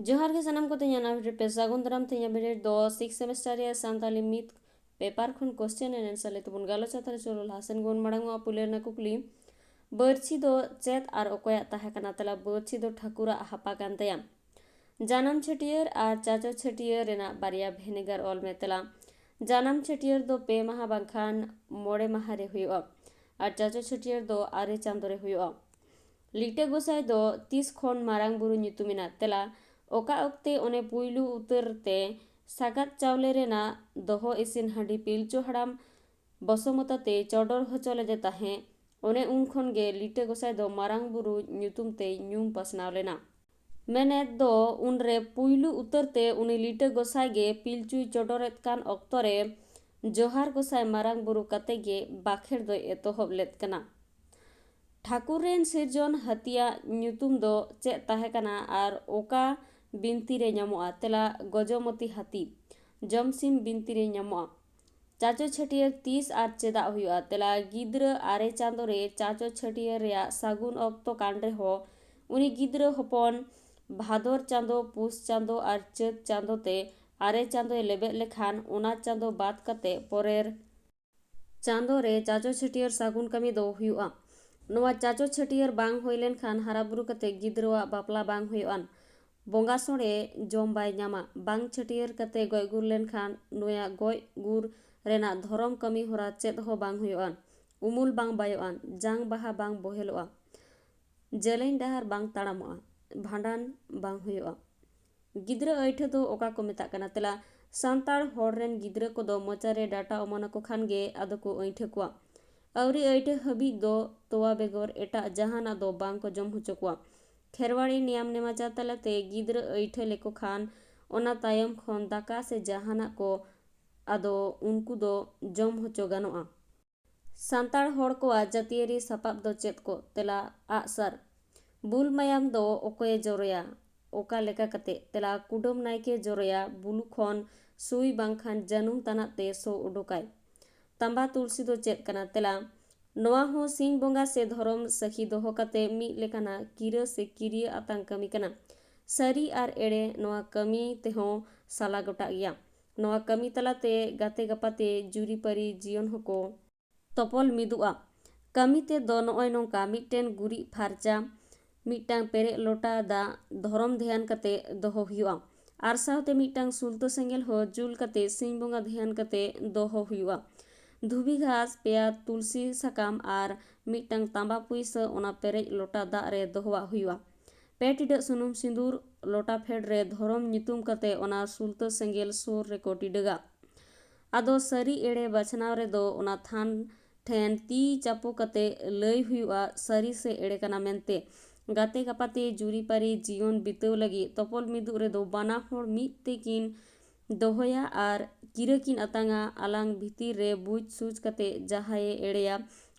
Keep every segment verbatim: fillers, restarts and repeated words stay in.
ᱡᱚᱦᱟᱨ ᱜᱮ ᱥᱟᱱᱟᱢ ᱠᱚ᱾ ᱛᱮᱦᱮᱧᱟᱜ ᱱᱟᱣᱟ video ᱨᱮ ᱯᱮ ᱥᱟᱹᱜᱩᱱ ᱫᱟᱨᱟᱢ᱾ ᱛᱮᱦᱮᱧᱟᱜ video ᱨᱮ ᱫᱚ sixth semester ᱨᱮᱭᱟᱜ ᱥᱟᱱᱛᱟᱞᱤ ᱢᱤᱫ paper ᱠᱷᱚᱱ question and answer ᱞᱮ ᱛᱮᱵᱚᱱ ᱜᱟᱞᱚᱪᱟ᱾ ᱛᱟᱦᱞᱮ ᱪᱚᱞᱚ ᱞᱟᱦᱟ ᱥᱮᱱ ᱜᱮᱵᱚᱱ ᱢᱟᱲᱟᱝᱚᱜᱼᱟ᱾ ᱯᱩᱭᱞᱩ ᱨᱮᱱᱟᱜ ᱠᱩᱠᱞᱤ, ᱵᱟᱹᱨᱪᱷᱤ ᱫᱚ ᱪᱮᱫ ᱟᱨ ᱚᱠᱚᱭᱟᱜ ᱛᱟᱦᱮᱸ ᱠᱟᱱᱟ? ᱛᱮᱞᱟ, ᱵᱟᱹᱨᱪᱷᱤ ᱫᱚ ᱴᱷᱟᱹᱠᱩᱨᱟᱜ ᱦᱟᱯᱟ ᱠᱟᱱ ᱛᱟᱭᱟ᱾ ᱡᱟᱱᱟᱢ ᱪᱷᱟᱹᱴᱭᱟᱹᱨ ᱟᱨ ᱪᱟᱪᱚ ᱪᱷᱟᱹᱴᱭᱟᱹᱨ ᱨᱮᱱᱟᱜ ᱵᱟᱨᱭᱟ ᱵᱷᱮᱱᱮᱜᱟᱨ ᱚᱞ ᱢᱮ᱾ ᱛᱮᱞᱟ, ᱡᱟᱱᱟᱢ ᱪᱷᱟᱹᱴᱭᱟᱹᱨ ᱫᱚ ᱯᱮ ᱢᱟᱦᱟ ᱵᱟᱝᱠᱷᱟᱱ ᱢᱚᱬᱮ ᱢᱟᱦᱟ ᱨᱮ ᱦᱩᱭᱩᱜᱼᱟ ᱟᱨ ᱪᱟᱪᱚ ᱪᱷᱟᱹᱴᱭᱟᱹᱨ ᱫᱚ ᱟᱨᱮ ᱪᱟᱸᱫᱳ ᱨᱮ ᱦᱩᱭᱩᱜᱼᱟ᱾ ᱞᱤᱴᱟᱹ ᱜᱚᱸᱥᱟᱭ ᱫᱚ ᱛᱤᱥ ᱠᱷᱚᱱ ᱢᱟᱨᱟᱝ ᱵᱩᱨᱩ ᱧᱩᱛᱩᱢ ᱮᱱᱟ? ᱛᱮᱞᱟ, ᱚᱠᱟ ᱚᱠᱛᱮ ᱚᱱᱮ ᱯᱩᱭᱞᱩ ᱩᱛᱟᱹᱨ ᱛᱮ ᱥᱟᱜᱟᱫ ᱪᱟᱣᱞᱮ ᱨᱮᱱᱟᱜ ᱫᱚᱦᱚ ᱤᱥᱤᱱ ᱦᱟᱺᱰᱤ ᱯᱤᱞᱪᱩ ᱦᱟᱲᱟᱢ ᱵᱚᱥᱚᱢᱚᱛᱟ ᱛᱮ ᱪᱚᱰᱚᱨ ᱦᱚᱪᱚ ᱞᱮᱫᱮ ᱛᱟᱦᱮᱸ, ᱚᱱᱮ ᱩᱱ ᱠᱷᱚᱱ ᱜᱮ ᱞᱤᱴᱟᱹ ᱜᱚᱸᱥᱟᱭ ᱫᱚ ᱢᱟᱨᱟᱝ ᱵᱩᱨᱩ ᱧᱩᱛᱩᱢ ᱛᱮᱭ ᱧᱩᱢ ᱯᱟᱥᱱᱟᱣ ᱞᱮᱱᱟ᱾ ᱢᱮᱱᱮᱫ ᱫᱚ ᱩᱱᱨᱮ ᱯᱩᱭᱞᱩ ᱩᱛᱟᱹᱨ ᱛᱮ ᱩᱱᱤ ᱞᱤᱴᱟᱹ ᱜᱚᱸᱥᱟᱭ ᱜᱮ ᱯᱤᱞᱪᱩᱭ ᱪᱚᱰᱚᱨᱮᱫ ᱠᱟᱱ ᱚᱠᱛᱚ ᱨᱮ ᱡᱚᱦᱟᱨ ᱜᱚᱸᱥᱟᱭ ᱢᱟᱨᱟᱝ ᱵᱩᱨᱩ ᱠᱟᱛᱮ ᱜᱮ ᱵᱟᱠᱷᱮᱲ ᱫᱚᱭ ᱮᱛᱚᱦᱚᱵ ᱞᱮᱫ ᱠᱟᱱᱟ᱾ ᱴᱷᱟᱹᱠᱩᱨ ᱨᱮᱱ ᱥᱤᱨᱡᱚᱱ ᱦᱟᱹᱛᱤᱭᱟᱜ ᱧᱩᱛᱩᱢ ᱫᱚ ᱪᱮᱫ ᱛᱟᱦᱮᱸ ᱠᱟᱱᱟ ᱟᱨ ᱚᱠᱟ ᱵᱤᱱᱛᱤ ᱨᱮ ᱧᱟᱢᱚᱜᱼᱟ? ᱛᱮᱞᱟ, ᱜᱚᱡᱚᱢᱚᱛᱤ ᱦᱟᱹᱛᱤ᱾ ᱡᱚᱢᱥᱤᱢ ᱵᱤᱱᱛᱤ ᱨᱮ ᱧᱟᱢᱚᱜᱼᱟ᱾ ᱪᱟᱪᱚ ᱪᱷᱟᱹᱴᱭᱟᱹᱨ ᱛᱤᱥ ᱟᱨ ᱪᱮᱫᱟᱜ ᱦᱩᱭᱩᱜᱼᱟ? ᱛᱮᱞᱟ, ᱜᱤᱫᱽᱨᱟᱹ ᱟᱨᱮ ᱪᱟᱸᱫᱳ ᱨᱮ ᱪᱟᱪᱚ ᱪᱷᱟᱹᱴᱭᱟᱹᱨ ᱨᱮᱭᱟᱜ ᱥᱟᱹᱜᱩᱱ ᱚᱠᱛᱚ ᱠᱟᱱ ᱨᱮᱦᱚᱸ, ᱩᱱᱤ ᱜᱤᱫᱽᱨᱟᱹ ᱦᱚᱯᱚᱱ ᱵᱷᱟᱫᱚᱨ ᱪᱟᱸᱫᱳ, ᱯᱩᱥ ᱪᱟᱸᱫᱳ ᱟᱨ ᱪᱟᱹᱛ ᱪᱟᱸᱫᱳ ᱛᱮ ᱟᱨᱮ ᱪᱟᱸᱫᱳᱭ ᱞᱮᱵᱮᱫ ᱞᱮᱠᱷᱟᱱ, ᱚᱱᱟ ᱪᱟᱸᱫᱳ ᱵᱟᱫ ᱠᱟᱛᱮ ᱯᱚᱨᱮᱨ ᱪᱟᱸᱫᱳ ᱨᱮ ᱪᱟᱪᱚ ᱪᱷᱟᱹᱴᱭᱟᱹᱨ ᱥᱟᱹᱜᱩᱱ ᱠᱟᱹᱢᱤ ᱫᱚ ᱦᱩᱭᱩᱜᱼᱟ᱾ ᱱᱚᱣᱟ ᱪᱟᱪᱚ ᱪᱷᱟᱹᱴᱭᱟᱹᱨ ᱵᱟᱝ ᱦᱩᱭ ᱞᱮᱱᱠᱷᱟᱱ ᱦᱟᱨᱟ ᱵᱩᱨᱩ ᱠᱟᱛᱮ ᱜᱤᱫᱽᱨᱟᱹᱣᱟᱜ ᱵᱟᱯᱞᱟ ᱵᱟᱝ ᱦᱩᱭᱩᱜᱼᱟ᱾ ᱵᱚᱸᱜᱟ ᱥᱚᱲᱮ ᱡᱚᱢ ᱵᱟᱭ ᱧᱟᱢᱟ᱾ ᱵᱟᱝ ᱪᱷᱟᱹᱴᱭᱟᱹᱨ ᱠᱟᱛᱮ ᱜᱚᱡ ᱜᱩᱨ ᱞᱮᱱᱠᱷᱟᱱ ᱱᱚᱣᱟ ᱜᱚᱡ ᱜᱩᱨ ᱨᱮᱱᱟᱜ ᱫᱷᱚᱨᱚᱢ ᱠᱟᱹᱢᱤ ᱦᱚᱨᱟ ᱪᱮᱫ ᱦᱚᱸ ᱵᱟᱝ ᱦᱩᱭᱩᱜᱼᱟ᱾ ᱩᱢᱩᱞ ᱵᱟᱝ ᱵᱟᱭᱚᱜᱼᱟ, ᱡᱟᱝ ᱵᱟᱦᱟ ᱵᱟᱝ ᱵᱚᱦᱮᱞᱚᱜᱼᱟ, ᱡᱮᱞᱮᱧ ᱰᱟᱦᱟᱨ ᱵᱟᱝ ᱛᱟᱲᱟᱢᱚᱜᱼᱟ, ᱵᱷᱟᱸᱰᱟᱱ ᱵᱟᱝ ᱦᱩᱭᱩᱜᱼᱟ᱾ ᱜᱤᱫᱽᱨᱟᱹ ᱟᱹᱭᱴᱷᱟᱹ ᱫᱚ ᱚᱠᱟ ᱠᱚ ᱢᱮᱛᱟᱜ ᱠᱟᱱᱟ? ᱛᱮᱞᱟ, ᱥᱟᱱᱛᱟᱲ ᱦᱚᱲ ᱨᱮᱱ ᱜᱤᱫᱽᱨᱟᱹ ᱠᱚᱫᱚ ᱢᱚᱪᱟ ᱨᱮ ᱰᱟᱴᱟ ᱚᱢᱚᱱ ᱟᱠᱚ ᱠᱷᱟᱱ ᱜᱮ ᱟᱫᱚ ᱠᱚ ᱟᱹᱭᱴᱷᱟᱹ ᱠᱚᱣᱟ᱾ ᱟᱹᱣᱨᱤ ᱟᱹᱭᱴᱷᱟᱹ ᱦᱟᱹᱵᱤᱡ ᱫᱚ ᱛᱚᱣᱟ ᱵᱮᱜᱚᱨ ᱮᱴᱟᱜ ᱡᱟᱦᱟᱱᱟᱜ ᱫᱚ ᱵᱟᱝ ᱠᱚ ᱡᱚᱢ ᱦᱚᱪᱚ ᱠᱚᱣᱟ᱾ ᱠᱷᱮᱨᱣᱟᱲᱤ ᱱᱤᱭᱟᱢ ᱱᱮᱢᱟᱪᱟᱨ ᱛᱟᱞᱟᱛᱮ ᱜᱤᱫᱽᱨᱟᱹ ᱟᱹᱭᱴᱷᱟᱹ ᱞᱮᱠᱚ ᱠᱷᱟᱱ ᱚᱱᱟ ᱛᱟᱭᱚᱢ ᱠᱷᱚᱱ ᱫᱟᱠᱟ ᱥᱮ ᱡᱟᱦᱟᱱᱟᱜ ᱠᱚ ᱟᱫᱚ ᱩᱱᱠᱩ ᱫᱚ ᱡᱚᱢ ᱦᱚᱪᱚ ᱜᱟᱱᱚᱜᱼᱟ᱾ ᱥᱟᱱᱛᱟᱲ ᱦᱚᱲ ᱠᱚᱣᱟᱜ ᱡᱟᱹᱛᱤᱭᱟᱹᱨᱤ ᱥᱟᱯᱟᱵ ᱫᱚ ᱪᱮᱫ ᱠᱚ? ᱛᱮᱞᱟ, ᱟᱜᱼᱥᱟᱨ᱾ ᱵᱩᱞ ᱢᱟᱭᱟᱢ ᱫᱚ ᱚᱠᱚᱭᱮ ᱡᱚᱨᱚᱭᱟ? ᱚᱠᱟ ᱞᱮᱠᱟ ᱠᱟᱛᱮ? ᱛᱮᱞᱟ, ᱠᱩᱰᱟᱹᱢ ᱱᱟᱭᱠᱮ ᱡᱚᱨᱚᱭᱟ ᱵᱩᱞᱩ ᱠᱷᱚᱱ ᱥᱩᱭ ᱵᱟᱝᱠᱷᱟᱱ ᱡᱟᱹᱱᱩᱢ ᱛᱟᱱᱟᱜ ᱛᱮ ᱥᱚ ᱩᱰᱩᱠᱟᱭ᱾ ᱛᱟᱢᱵᱟ ᱛᱩᱞᱥᱤ ᱫᱚ ᱪᱮᱫ ᱠᱟᱱᱟ? ᱛᱮᱞᱟ, ᱱᱚᱣᱟ ᱦᱚᱸ ᱥᱤᱧ ᱵᱚᱸᱜᱟ ᱥᱮ ᱫᱷᱚᱨᱚᱢ ᱥᱟᱹᱠᱷᱤ ᱫᱚᱦᱚ ᱠᱟᱛᱮ ᱢᱤᱫ ᱞᱮᱠᱟᱱᱟᱜ ᱠᱤᱨᱟᱹ ᱥᱮ ᱠᱤᱨᱤᱭᱟᱹ ᱟᱛᱟᱝ ᱠᱟᱹᱢᱤ ᱠᱟᱱᱟ᱾ ᱥᱟᱹᱨᱤ ᱟᱨ ᱮᱲᱮ ᱱᱚᱣᱟ ᱠᱟᱹᱢᱤ ᱛᱮᱦᱚᱸ ᱥᱟᱞᱟ ᱜᱚᱴᱟᱜ ᱜᱮᱭᱟ᱾ ᱱᱚᱣᱟ ᱠᱟᱹᱢᱤ ᱛᱟᱞᱟᱛᱮ ᱜᱟᱛᱮ ᱜᱟᱯᱟᱛᱮ ᱡᱩᱨᱤᱯᱟᱹᱨᱤ ᱡᱤᱭᱚᱱ ᱦᱚᱸᱠᱚ ᱛᱚᱯᱚᱞ ᱢᱤᱫᱚᱜᱼᱟ᱾ ᱠᱟᱹᱢᱤ ᱛᱮᱫ ᱫᱚ ᱱᱚᱜᱼᱚᱭ ᱱᱚᱝᱠᱟ: ᱢᱤᱫᱴᱮᱱ ᱜᱩᱨᱤᱡ ᱯᱷᱟᱨᱪᱟ, ᱢᱤᱫᱴᱟᱝ ᱯᱮᱨᱮᱡ ᱞᱚᱴᱟ ᱫᱟᱜ ᱫᱷᱚᱨᱚᱢ ᱫᱷᱮᱭᱟᱱ ᱠᱟᱛᱮ ᱫᱚᱦᱚ ᱦᱩᱭᱩᱜᱼᱟ᱾ ᱟᱨ ᱥᱟᱶᱛᱮ ᱢᱤᱫᱴᱟᱝ ᱥᱩᱞᱛᱟᱹ ᱥᱮᱸᱜᱮᱞ ᱦᱚᱸ ᱡᱩᱞ ᱠᱟᱛᱮ ᱥᱤᱧ ᱵᱚᱸᱜᱟ ᱫᱷᱮᱭᱟᱱ ᱠᱟᱛᱮ ᱫᱚᱦᱚ ᱦᱩᱭᱩᱜᱼᱟ᱾ ᱫᱷᱩᱵᱤ ᱜᱷᱟᱥ, ᱯᱮᱭᱟ ᱛᱩᱞᱥᱤ ᱥᱟᱠᱟᱢ ᱟᱨ ᱢᱤᱫᱴᱟᱝ ᱛᱟᱸᱵᱟ ᱯᱩᱭᱥᱟᱹ ᱚᱱᱟ ᱯᱮᱨᱮᱡ ᱞᱚᱴᱟ ᱫᱟᱜ ᱨᱮ ᱫᱚᱦᱚᱣᱟᱜ ᱦᱩᱭᱩᱜᱼᱟ᱾ ᱯᱮ ᱴᱤᱰᱟᱹᱜ ᱥᱩᱱᱩᱢ ᱥᱤᱸᱫᱩᱨ ᱞᱚᱴᱟ ᱯᱷᱮᱰ ᱨᱮ ᱫᱷᱚᱨᱚᱢ ᱧᱩᱛᱩᱢ ᱠᱟᱛᱮ ᱚᱱᱟ ᱥᱩᱞᱛᱟᱹ ᱥᱮᱸᱜᱮᱞ ᱥᱩᱨ ᱨᱮᱠᱚ ᱴᱤᱰᱟᱹᱜᱟ᱾ ᱟᱫᱚ ᱥᱟᱹᱨᱤ ᱮᱲᱮ ᱵᱟᱪᱷᱱᱟᱣ ᱨᱮᱫᱚ ᱚᱱᱟ ᱛᱷᱟᱱ ᱴᱷᱮᱱ ᱛᱤ ᱪᱟᱯᱚ ᱠᱟᱛᱮ ᱞᱟᱹᱭ ᱦᱩᱭᱩᱜᱼᱟ, ᱥᱟᱹᱨᱤ ᱥᱮ ᱮᱲᱮ ᱠᱟᱱᱟ ᱢᱮᱱᱛᱮ᱾ ᱜᱟᱛᱮ ᱜᱟᱯᱟᱛᱮ ᱡᱩᱨᱤᱯᱟᱹᱨᱤ ᱡᱤᱭᱚᱱ ᱵᱤᱛᱟᱹᱣ ᱞᱟᱹᱜᱤᱫ ᱛᱚᱯᱚᱞ ᱢᱤᱫᱩᱜ ᱨᱮᱫᱚ ᱵᱟᱱᱟ ᱦᱚᱲ ᱢᱤᱫ ᱛᱮᱠᱤᱱ ᱫᱚᱦᱚᱭᱟ ᱟᱨ ᱠᱤᱨᱟᱹ ᱠᱤᱱ ᱟᱛᱟᱝᱟ᱾ ᱟᱞᱟᱝ ᱵᱷᱤᱛᱤᱨ ᱨᱮ ᱵᱩᱡᱽ ᱥᱩᱡᱽ ᱠᱟᱛᱮ ᱡᱟᱦᱟᱸᱭᱮ ᱮᱲᱮᱭᱟ,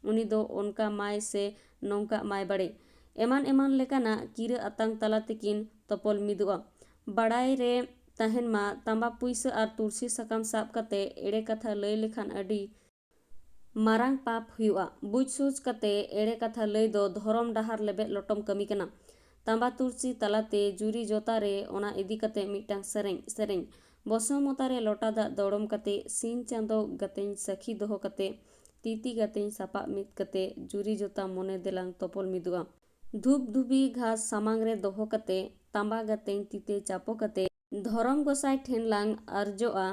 ᱩᱱᱤ ᱫᱚ ᱚᱱᱠᱟ ᱢᱟᱭ ᱥᱮ ᱱᱚᱝᱠᱟ ᱢᱟᱭ ᱵᱟᱲᱮ᱾ ᱮᱢᱟᱱ ᱮᱢᱟᱱ ᱞᱮᱠᱟᱱᱟᱜ ᱠᱤᱨᱟᱹ ᱟᱛᱟᱝ ᱛᱟᱞᱟ ᱛᱮᱠᱤᱱ ᱛᱚᱯᱚᱞ ᱢᱤᱫᱚᱜᱼᱟ᱾ ᱵᱟᱲᱟᱭ ᱨᱮ ᱛᱟᱦᱮᱱ ᱢᱟ, ᱛᱟᱸᱵᱟ ᱯᱩᱭᱥᱟᱹ ᱟᱨ ᱛᱩᱞᱥᱤ ᱥᱟᱠᱟᱢ ᱥᱟᱵ ᱠᱟᱛᱮ ᱮᱲᱮ ᱠᱟᱛᱷᱟ ᱞᱟᱹᱭ ᱞᱮᱠᱷᱟᱱ ᱟᱹᱰᱤ ᱢᱟᱨᱟᱝ ᱯᱟᱯ ᱦᱩᱭᱩᱜᱼᱟ᱾ ᱵᱩᱡᱽ ᱥᱩᱡᱽ ᱠᱟᱛᱮ ᱮᱲᱮ ᱠᱟᱛᱷᱟ ᱞᱟᱹᱭ ᱫᱚ ᱫᱷᱚᱨᱚᱢ ᱰᱟᱦᱟᱨ ᱞᱮᱵᱮᱫ ᱞᱚᱴᱚᱢ ᱠᱟᱹᱢᱤ ᱠᱟᱱᱟ᱾ ᱛᱟᱸᱵᱟ ᱛᱩᱞᱥᱤ ᱛᱟᱞᱟᱛᱮ ᱡᱩᱨᱤ ᱡᱚᱛᱟ ᱨᱮ ᱚᱱᱟ ᱤᱫᱤ ᱠᱟᱛᱮ ᱢᱤᱫᱴᱟᱝ ᱥᱮᱨᱮᱧ᱾ ᱥᱮᱨᱮᱧ᱾ ᱵᱚᱥᱚᱢᱚᱛᱟ ᱨᱮ ᱞᱚᱴᱟ ᱫᱟᱜ ᱫᱚᱲᱚᱢ ᱠᱟᱛᱮ, ᱥᱤᱧ ᱪᱟᱸᱫᱚ ᱜᱟᱛᱮᱧ ᱥᱟᱹᱠᱷᱤ ᱫᱚᱦᱚ ᱠᱟᱛᱮ, ᱛᱤᱛᱤ ᱜᱟᱛᱮᱧ ᱥᱟᱯᱟᱵ ᱢᱤᱫ ᱠᱟᱛᱮ, ᱡᱩᱨᱤ ᱡᱚᱛᱟ ᱢᱚᱱᱮ ᱫᱮᱞᱟᱝ ᱛᱚᱯᱚᱞ ᱢᱤᱫᱚᱜᱼᱟ᱾ ᱫᱷᱩᱯ ᱫᱷᱩᱵᱤ ᱜᱷᱟᱥ ᱥᱟᱢᱟᱝ ᱨᱮ ᱫᱚᱦᱚ ᱠᱟᱛᱮ, ᱛᱟᱸᱵᱟ ᱜᱟᱛᱮᱧ ᱛᱤᱛᱮ ᱪᱟᱯᱚ ᱠᱟᱛᱮ, ᱫᱷᱚᱨᱚᱢ ᱜᱚᱸᱥᱟᱭ ᱴᱷᱮᱱ ᱞᱟᱝ ᱟᱨᱡᱚᱜᱼᱟ᱾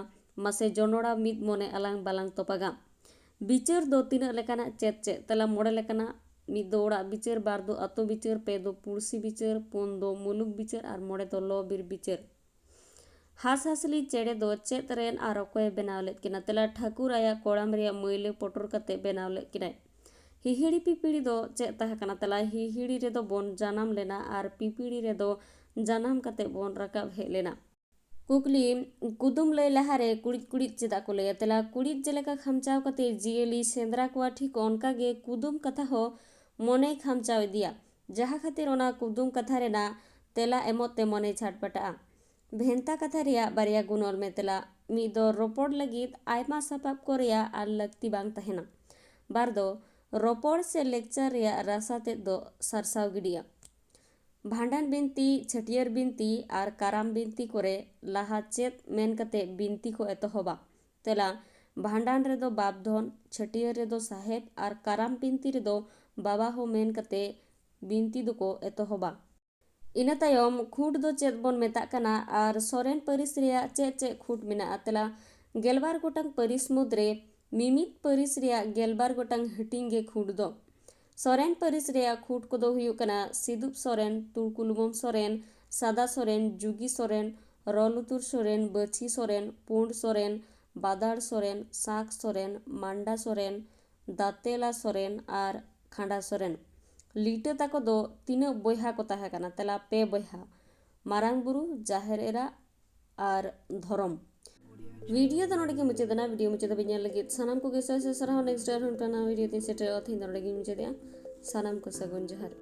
ᱢᱟᱥᱮ ᱡᱚᱱᱚᱲᱟ ᱢᱤᱫ ᱢᱚᱱᱮ ᱟᱞᱟᱝ ᱵᱟᱞᱟᱝ ᱛᱚᱯᱟᱜᱟ᱾ ᱵᱤᱪᱟᱹᱨ ᱫᱚ ᱛᱤᱱᱟᱹᱜ ᱞᱮᱠᱟᱱᱟᱜ? ᱪᱮᱫ ᱪᱮᱫ? ᱛᱮᱞᱟ ᱢᱚᱬᱮ ᱞᱮᱠᱟᱱᱟᱜ᱾ ᱢᱤᱫ ᱫᱚ ᱚᱲᱟᱜ ᱵᱤᱪᱟᱹᱨ, ᱵᱟᱨ ᱫᱚ ᱟᱛᱳ ᱵᱤᱪᱟᱹᱨ, ᱯᱮ ᱫᱚ ᱯᱩᱲᱥᱤ ᱵᱤᱪᱟᱹᱨ, ᱯᱩᱱ ᱫᱚ ᱢᱩᱞᱩᱠ ᱵᱤᱪᱟᱹᱨ ᱟᱨ ᱢᱚᱬᱮ ᱫᱚ ᱞᱚ ᱵᱤᱨ ᱵᱤᱪᱟᱹᱨ᱾ ᱦᱟᱸᱥᱦᱟᱸᱥᱞᱤ ᱪᱮᱬᱮ ᱫᱚ ᱪᱮᱫ ᱨᱮᱱ ᱟᱨ ᱚᱠᱚᱭᱮ ᱵᱮᱱᱟᱣ ᱞᱮᱫ ᱠᱤᱱᱟ? ᱛᱮᱞᱟ ᱴᱷᱟᱹᱠᱩᱨ ᱟᱭᱟᱜ ᱠᱚᱲᱟᱢ ᱨᱮᱭᱟᱜ ᱢᱟᱹᱭᱞᱟᱹ ᱯᱚᱴᱚᱨ ᱠᱟᱛᱮ ᱵᱮᱱᱟᱣ ᱞᱮᱫ ᱠᱤᱱᱟᱭ᱾ ᱦᱤᱦᱤᱲᱤ ᱯᱤᱯᱤᱲᱤ ᱫᱚ ᱪᱮᱫ ᱛᱟᱦᱮᱸ ᱠᱟᱱᱟ? ᱛᱮᱞᱟ ᱦᱤᱦᱤᱲᱤ ᱨᱮᱫᱚ ᱵᱚᱱ ᱡᱟᱱᱟᱢ ᱞᱮᱱᱟ ᱟᱨ ᱯᱤᱯᱤᱲᱤ ᱨᱮᱫᱚ ᱡᱟᱱᱟᱢ ᱠᱟᱛᱮ ᱵᱚᱱ ᱨᱟᱠᱟᱵ ᱦᱮᱡ ᱞᱮᱱᱟ᱾ ᱠᱩᱠᱞᱤ, ᱠᱩᱫᱩᱢ ᱞᱟᱹᱭ ᱞᱟᱦᱟᱨᱮ ᱠᱩᱲᱤᱫ ᱠᱩᱲᱤᱫ ᱪᱮᱫᱟᱜ ᱠᱚ ᱞᱟᱹᱭᱟ? ᱛᱮᱞᱟ ᱠᱩᱲᱤᱫ ᱡᱮᱞᱮᱠᱟ ᱠᱷᱟᱢᱪᱟᱣ ᱠᱟᱛᱮ ᱡᱤᱭᱟᱹᱞᱤ ᱥᱮᱸᱫᱽᱨᱟ ᱠᱚᱣᱟ, ᱴᱷᱤᱠ ᱚᱱᱠᱟ ᱜᱮ ᱠᱩᱫᱩᱢ ᱠᱟᱛᱷᱟ ᱦᱚᱸ ᱢᱚᱱᱮᱭ ᱠᱷᱟᱢᱪᱟᱣ ᱤᱫᱤᱭᱟ, ᱡᱟᱦᱟᱸ ᱠᱷᱟᱹᱛᱤᱨ ᱚᱱᱟ ᱠᱩᱫᱩᱢ ᱠᱟᱛᱷᱟ ᱨᱮᱱᱟᱜ ᱛᱮᱞᱟ ᱮᱢᱚᱜ ᱛᱮ ᱢᱚᱱᱮ ᱪᱷᱟᱴᱯᱟᱴᱟᱜᱼᱟ᱾ ᱵᱷᱮᱱᱛᱟ ᱠᱟᱛᱷᱟ ᱨᱮᱭᱟᱜ ᱵᱟᱨᱭᱟ ᱜᱩᱱ ᱚᱞ ᱢᱮ᱾ ᱛᱮᱞᱟ ᱢᱤᱫ ᱫᱚ ᱨᱚᱯᱚᱲ ᱞᱟᱹᱜᱤᱫ ᱟᱭᱢᱟ ᱥᱟᱯᱟᱵ ᱠᱚ ᱨᱮᱭᱟᱜ ᱟᱨ ᱞᱟᱹᱠᱛᱤ ᱵᱟᱝ ᱛᱟᱦᱮᱱᱟ᱾ ᱵᱟᱨ ᱫᱚ ᱨᱚᱯᱚᱲ ᱥᱮ ᱞᱮᱠᱪᱟᱨ ᱨᱮᱭᱟᱜ ᱨᱟᱥᱟ ᱛᱮᱫ ᱫᱚ ᱥᱟᱨᱥᱟᱣ ᱜᱤᱰᱤᱜᱼᱟ᱾ ᱵᱷᱟᱸᱰᱟᱱ ᱵᱤᱱᱛᱤ, ᱪᱷᱟᱹᱴᱭᱟᱹᱨ ᱵᱤᱱᱛᱤ ᱟᱨ ᱠᱟᱨᱟᱢ ᱵᱤᱱᱛᱤ ᱠᱚᱨᱮ ᱞᱟᱦᱟ ᱪᱮᱫ ᱢᱮᱱ ᱠᱟᱛᱮ ᱵᱤᱱᱛᱤ ᱠᱚ ᱮᱛᱚᱦᱚᱵᱟ? ᱛᱮᱞᱟ, ᱵᱷᱟᱸᱰᱟᱱ ᱨᱮᱫᱚ ᱵᱟᱯ ᱫᱷᱚᱱ, ᱪᱷᱟᱹᱴᱭᱟᱹᱨ ᱨᱮᱫᱚ ᱥᱟᱦᱮᱵ ᱟᱨ ᱠᱟᱨᱟᱢ ᱵᱤᱱᱛᱤ ᱨᱮᱫᱚ ᱵᱟᱵᱟ ᱦᱚᱸ ᱢᱮᱱ ᱠᱟᱛᱮ ᱵᱤᱱᱛᱤ ᱫᱚᱠᱚ ᱮᱛᱚᱦᱚᱵᱟ᱾ ᱤᱱᱟᱹ ᱛᱟᱭᱚᱢ ᱠᱷᱩᱸᱴ ᱫᱚ ᱪᱮᱫ ᱵᱚᱱ ᱢᱮᱛᱟᱜ ᱠᱟᱱᱟ ᱟᱨ ᱥᱚᱨᱮᱱ ᱯᱟᱹᱨᱤᱥ ᱨᱮᱭᱟᱜ ᱪᱮᱫ ᱪᱮᱫ ᱠᱷᱩᱸᱴ ᱢᱮᱱᱟᱜᱼᱟ? ᱛᱮᱞᱟ, ᱜᱮᱞᱵᱟᱨ ᱜᱚᱴᱟᱝ ᱯᱟᱹᱨᱤᱥ ᱢᱩᱫᱽᱨᱮ ᱢᱤᱢᱤᱫ ᱯᱟᱹᱨᱤᱥ ᱨᱮᱭᱟᱜ ᱜᱮᱞᱵᱟᱨ ᱜᱚᱴᱟᱝ ᱦᱟᱹᱴᱤᱧ ᱜᱮ ᱠᱷᱩᱸᱴ ᱫᱚ᱾ ᱥᱚᱨᱮᱱ ᱯᱟᱹᱨᱤᱥ ᱨᱮᱭᱟᱜ ᱠᱷᱩᱸᱴ ᱠᱚᱫᱚ ᱦᱩᱭᱩᱜ ᱠᱟᱱᱟ ᱥᱤᱫᱩᱯ ᱥᱚᱨᱮᱱ, ᱛᱩᱲᱠᱩᱞᱵᱚᱢ ᱥᱚᱨᱮᱱ, ᱥᱟᱫᱟ ᱥᱚᱨᱮᱱ, ᱡᱩᱜᱤ ᱥᱚᱨᱮᱱ, ᱨᱚᱞᱩᱛᱩᱨ ᱥᱚᱨᱮᱱ, ᱵᱟᱹᱪᱷᱤ ᱥᱚᱨᱮᱱ, ᱯᱩᱸᱰ ᱥᱚᱨᱮᱱ, ᱵᱟᱫᱟᱲ ᱥᱚᱨᱮᱱ, ᱥᱟᱸᱠ ᱥᱚᱨᱮᱱ, ᱢᱟᱱᱰᱟ ᱥᱚᱨᱮᱱ, ᱫᱟᱛᱮᱞᱟ ᱥᱚᱨᱮᱱ ᱟᱨ ᱠᱷᱟᱸᱰᱟ ᱥᱚᱨᱮᱱ᱾ ᱞᱤᱴᱟᱹ ᱛᱟᱠᱚ ᱫᱚ ᱛᱤᱱᱟᱹᱜ ᱵᱚᱭᱦᱟ ᱠᱚ ᱛᱟᱦᱮᱸ ᱠᱟᱱᱟ? ᱛᱮᱞᱟ, ᱯᱮ ᱵᱚᱭᱦᱟ, ᱢᱟᱨᱟᱝ ᱵᱩᱨᱩ, ᱡᱟᱦᱮᱨ ᱮᱨᱟ ᱟᱨ ᱫᱷᱚᱨᱚᱢ᱾ ᱵᱷᱤᱰᱤᱭᱳ ᱫᱚ ᱱᱚᱰᱮ ᱜᱮ ᱢᱩᱪᱟᱹᱫ ᱮᱱᱟ᱾ ᱵᱷᱤᱰᱤᱭᱳ ᱢᱩᱪᱟᱹᱫ ᱫᱷᱟᱹᱵᱤᱡ ᱧᱮᱞ ᱞᱟᱹᱜᱤᱫ ᱥᱟᱱᱟᱢ ᱠᱚᱜᱮ ᱥᱟᱭ ᱥᱟᱭ ᱥᱟᱨᱦᱟᱣ᱾ ᱱᱮᱠᱥᱴ ᱟᱨᱦᱚᱸ ᱢᱤᱫᱴᱟᱝ ᱱᱟᱣᱟ ᱵᱷᱤᱰᱤᱭᱳ ᱛᱤᱧ ᱥᱮᱴᱮᱨᱚᱜᱼᱟ᱾ ᱛᱮᱦᱮᱧ ᱫᱚ ᱱᱚᱰᱮ ᱜᱮᱧ ᱢᱩᱪᱟᱹᱫᱮᱜᱼᱟ᱾ ᱥᱟᱱᱟᱢ ᱠᱚ ᱥᱟᱹᱜᱩᱱ ᱡᱚᱦᱟᱨ᱾